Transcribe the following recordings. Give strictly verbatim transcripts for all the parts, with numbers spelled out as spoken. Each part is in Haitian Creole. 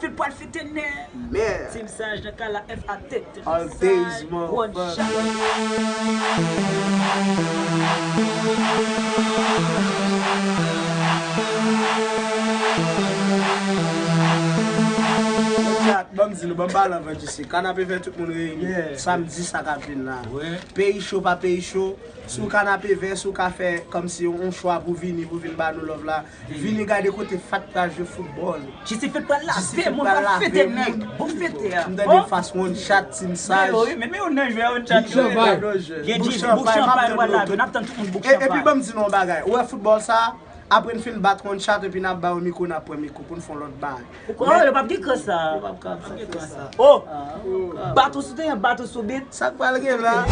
Fil pral fete nèt. Team Saj nan kay la, F A T. All days, motherfucker. Chat, ban m di nou, ban m pale anvan J C. Kanapevè tout moun reyini. Samdi sa k ap vin la. Peyi cho pa peyi cho. Si w Kanapevè, si w ka fè kòmsi yon chwa pou vini, pou vin ba nou love la, vini gade kote Fat pral jwe foutbòl. J C Fil pral lave moun, pral fete nèg. Bon fete a. M tande Fas One Chat, Team Saj. Men yo, wi, men, men yo nan jwe a, One Chat yo. Gen J C, bouk chanpay pral lave. N ap tann tout moun bouk chanpay. Epi ban m di nou yon bagay. Ou wè foutbòl sa, apre n fin bat One Chat, epi n ap ba yo mikwo, n ap pran mikwo pou n fè yon lòt bagay. Ou kwè yo p ap gen kran sa? Yo p ap kapab fè sa. Oh! Bato sou teren, bato sou bit. Sa k pral gen la?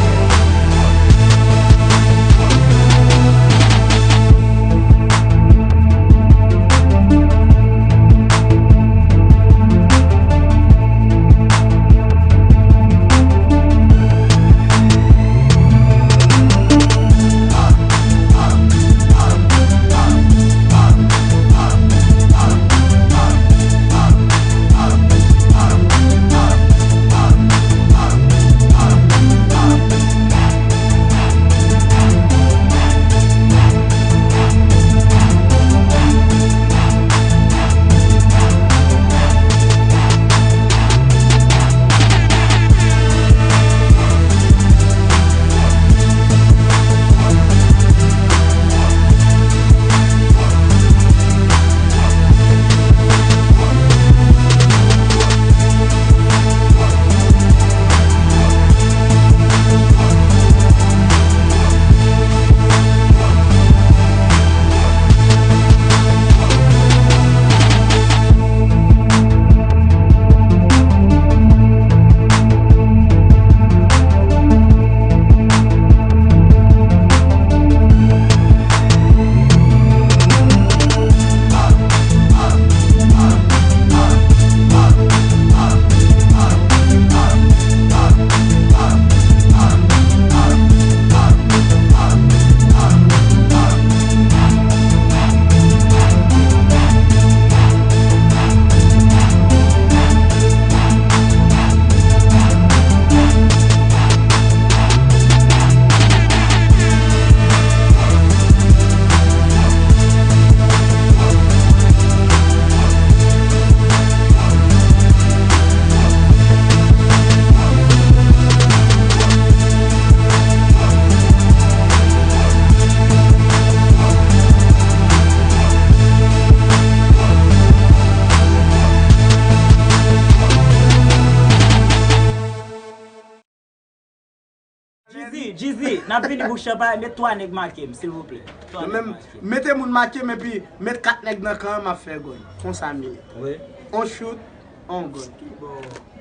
Jeezy, Jeezy, n ap vini bouk chanpay, met twa nèg make m, silvouplè. Twa nèg make m. Mete moun make m epi met kat nèg nan kan an, m ap fè gòl. Konsa m ye. Wi. On shoot, on gòl.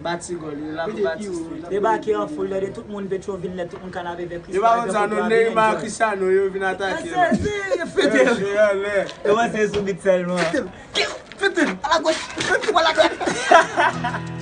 Bati gòl, li la pou bati street. Debake an foul, tande tout moun Petrovil, tout moun Kanapevè, Cristiano. Yo pa konn sa non, Neymar, Cristiano, yo vin atake. Yo fete. Yo panse sou bit sèlman. Fete l, fete l, a la gòch, fete l, a la gòch.